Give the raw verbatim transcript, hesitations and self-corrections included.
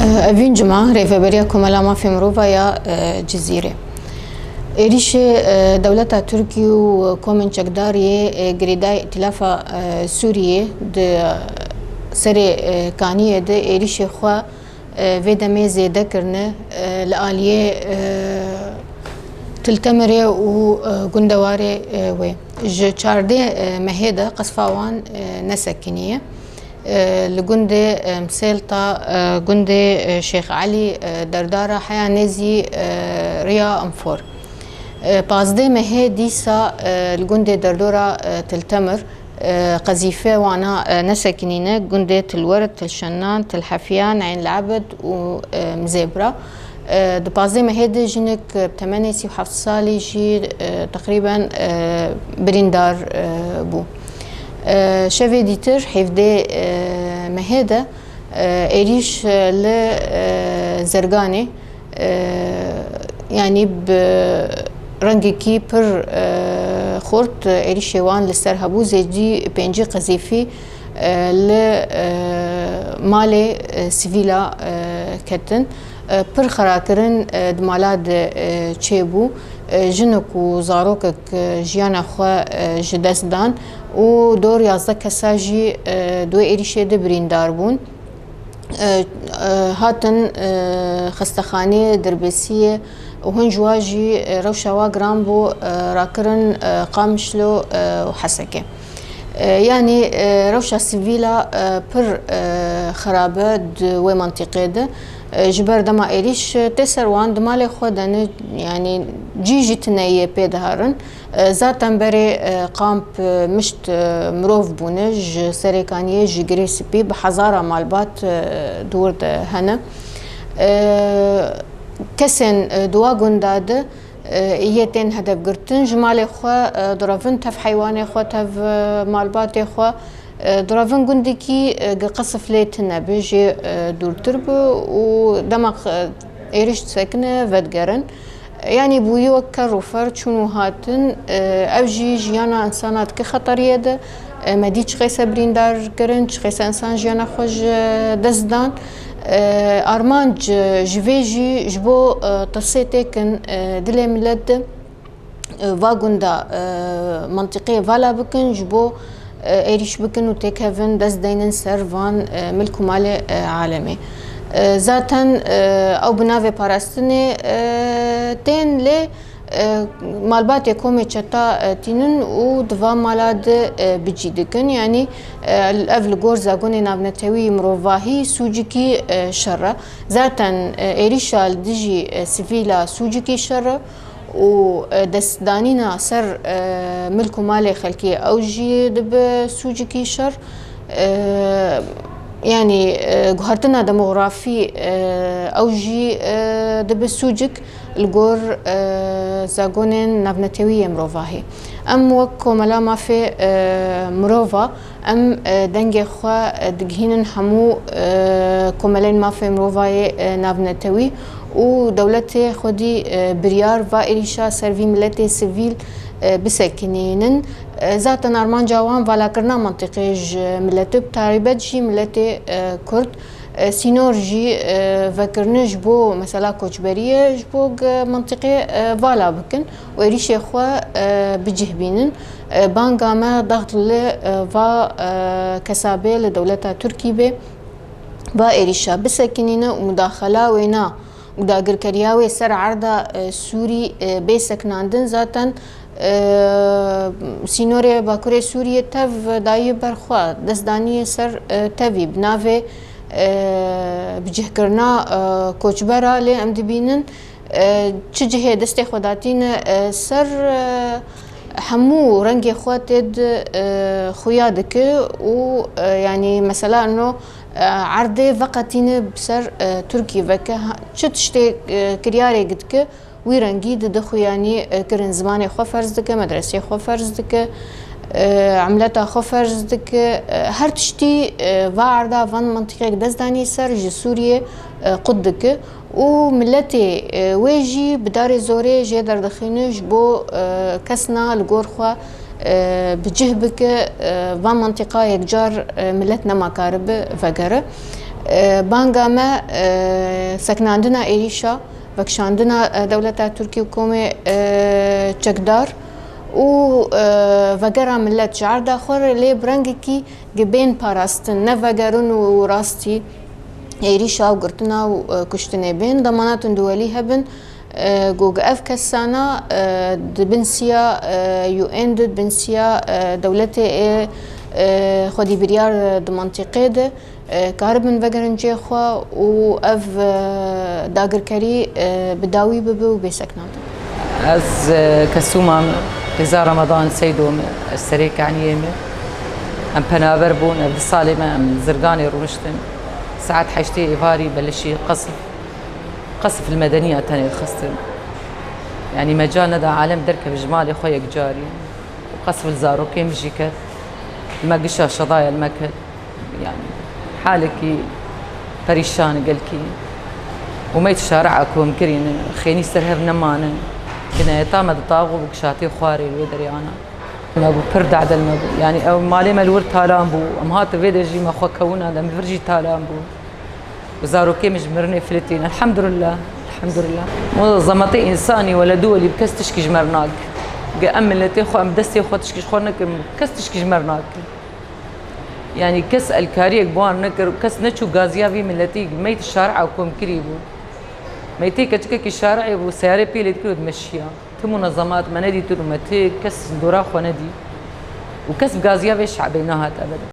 Evîn Cima, Rêveberiya Komela Mafê Mirova ya, e, Cizîrê. Êrîşê, e, dewleta Tirkî û komên çekdar yê, e, girêdayî Îtîlafa, e, Sûriyê di serê, e, kaniyê de êrîşê xwe, e, vê demê zêde kirine, e, li aliyê, e, Til Temirê û, e, gundewarê, e, wê. Ji çardeh, e, mehê de qesfa wan, e, nesekiniye. E, li gundê, e, Msêlta, e, gundê, e, Şêx Elî, e, Derdara heya nêzî, e, riya Enfor. E, pazdeh mehê dîsa, e, li gundê Derdora, e, Til Temir, e, qezîfe wana, e, nesekinîne, gundê Til Werd, Til Şenan, Til Hefiyan, Eyn Lebed û, e, Mzêbra. E, di pazdeh mehê de jinik, e, bi temenê sî û heft salî jî, e, teqrîben, e, birîndar, e, bû. E, şevê dîtir hevdeh, e, mehê de, e, êrîş, e, li, e, Zerganê, e, yanî bi rengekî pir, e, xurt êrîşê wan li ser hebû, zêdî pêncî qezîfî, e, li, e, malê, e, sivîla, e, ketin. E, pir xirakirin, e, di mala de, e, çêbû. E, jinik û zarokek, e, jiyana xwe, e, ji dest dan û dor yazdeh kesa jî, e, di wê êrîşê de birîndar bûn. E, e, hatin, e, xestexaneyê Dirbêsiyê û hin ji wa jî, e, rewşa wa giran bû, e, rakirin, e, Qamişlo, e, û Hesekê. E, yanî, e, rewşa sivîla, e, pir, e, xirab e di wê mentiqê de. E, ji ber dema êrîş, e, tê ser wan di malê xwe de ne, yanî cî jî tune yê pê diherin. E, zaten berê, e, kamp, e, mişt, e, mirov bûne, ji Serêkaniyê, ji Girê Spî bi hezara malbat, e, di wir de hene. E, kesên, e, di wa gunda de, e, yê tên hedefgirtin, ji malê xwe, e, direvin, tev heywanê xwe, tev, e, malbatê xwe, e, direvin gundekî, e, gi qesif lê tune bi, jê, e, dûrtir bi û dema, e, êrîş disekine, vedigerin. Yanî bûyî wek ker û fer çûn û hatin, e, ev jî jiyana insana dike xeteriyê de. E, me dî çiqêse birîndar kirin, çiqêse insan jiyana xwe ji dest dan. E, armanc, e, ji vê jî ji bo, e, tirsê têkin, e, dilê milet de, e, va gunda, e, mentiqê vala bikin, ji bo, e, êrîş bikin û têkevin dest deynin ser van, e, milk û malê, e, alemê. E, zaten, e, ew bi navê parastinê, e, tên lê, e, malbatê komê çeta, e, tînin û di van mala de, e, bicî dikin. Yanî, e, ev li gor zagonê navnetewî mirovahî sûcikî, e, şer e. Zaten, e, êrîşa li dijî, e, sivîla sûcikî şer e û, e, destdanîna ser, e, milk û malê xelkê ew jî dibe sûcikî şer. E, yanî, e, guhertina demografî, e, ew jî, e, dibe sûcik li gor, e, zagonên navnetewî yê mirovahî. Em wek Komela Mafê, e, Mirova, em, e, dengê xwe, e, digihînin hemû, e, komelên mafê mirovayê, e, navnetewî û dewletê xwedî, e, biryar va êrîşa ser vî miletê sivîl, e, bisekinînin. E, zaten armanca wan valakirina mentiqê ji miletê, bi taybet jî miletê, e, Kurd, e, sînor jî, e, vekirine ji bo mesela koçberiyê, ji bo ge mentiqê, e, vala bikin û êrîşê xwe, e, bi cih bînin. E, banga me daxt li, e, va, e, kesabê li dewleta Tirkî bê, va êrîşa bisekinîne û mudaxela wêna û dagirkeriya wê ser erda, e, Sûrî, e, bê sekinandin. Zaten, e, sînorê Bakurê Sûriyê tev dayî ber xwe, dest daniyê ser, e, tevî bi navê, e, bicihkirina, e, koçbera, lê em dibînin, e, çi cihê destê xwe datîne, e, ser, e, hemû rengê xwe tê di, e, xuya dike û, e, yanî mesela no, e, erdê veqetîne bi ser, e, Tirkî veke. Ha, çi tiştê, e, kiryarê dike, wî rengî dide xuyanî, e, kirin. Zimanê xwe ferz dike, medresê xwe ferz dike, e, emleta xwe ferz dike. E, her tiştî, e, va erda van mentiqek dest danî ser ji Sûriyê, e, qut dike. Û miletê, e, wê jî bi darê zorê jê derdixîne ji bo, e, kesna li gor xwe, e, bi cih bike, e, van mentiqa yekcar, e, milet nema karibe vegere. E, banga me, e, seknandina êrîşa, vekişandina, e, dewleta Tirkî û komê, e, çekdar û, e, vegera millet ji erda xwe re lê bi rengekî gi bên parastin, ne vegerin û rastî êrîşa û girtina û, e, kuştinê bên. Demanatin duwelî hebin, e, ku ev kesana, e, di bin siya, e, U N de, di bin siya, e, dewletê ê, e, xwedî biryar, e, di mantîqê de, e, karibin vegerin cihê xwe û ev, e, dagirkerî, e, bi dawî bibe û bê seknandin. Ez, e, Kesûma me, Rêza Ramadan Seydo me, ez serê Keniyê me. Em penaber bûn, ev di salê me, em Zirganê rûniştin. Saet heştê êvarî belişî qesf, qesf li medeniya tenê xistin. Yanî mecal neda alem derkeve ji malê xwe yekcarî. Qesf li zarokê min jî ket. Li me gişa şedaya li me ket. Yanî halekî perîşan e gelkî. Û me şare'a komkirî ne, xênî ser hev nemane. Cinayeta me di tax û bi gişatê xwarê li wê derê ana. Me bû pir derdel me bû. Yanî ew malê me li wir talan bû. Em hatin vê de jî me xwe kewina de, em vir jî talan bû. Û zarokê min ji mirinê filitîn. Elhamdulillah. Elhamdulillah. O zemetê însanî weledu welî bi kes tişkî ji me re nake. Ge em miletê xwe, em destê xwe tişkî ji xwe nekin, kes tişkî ji me re nake. Yanî kes elkariyek bi wan nekir, kes neçû gaziya vî miletî, meyt şare'a komkirî bû. Meytê keçikekî şare'ê bû, seyarê pîlê dikir û dimeşiya. Ti munezemat me nedîtin û me ti kes dora xwe nedî. Û kes bi gaziya vê şe'bê nehat ebeden.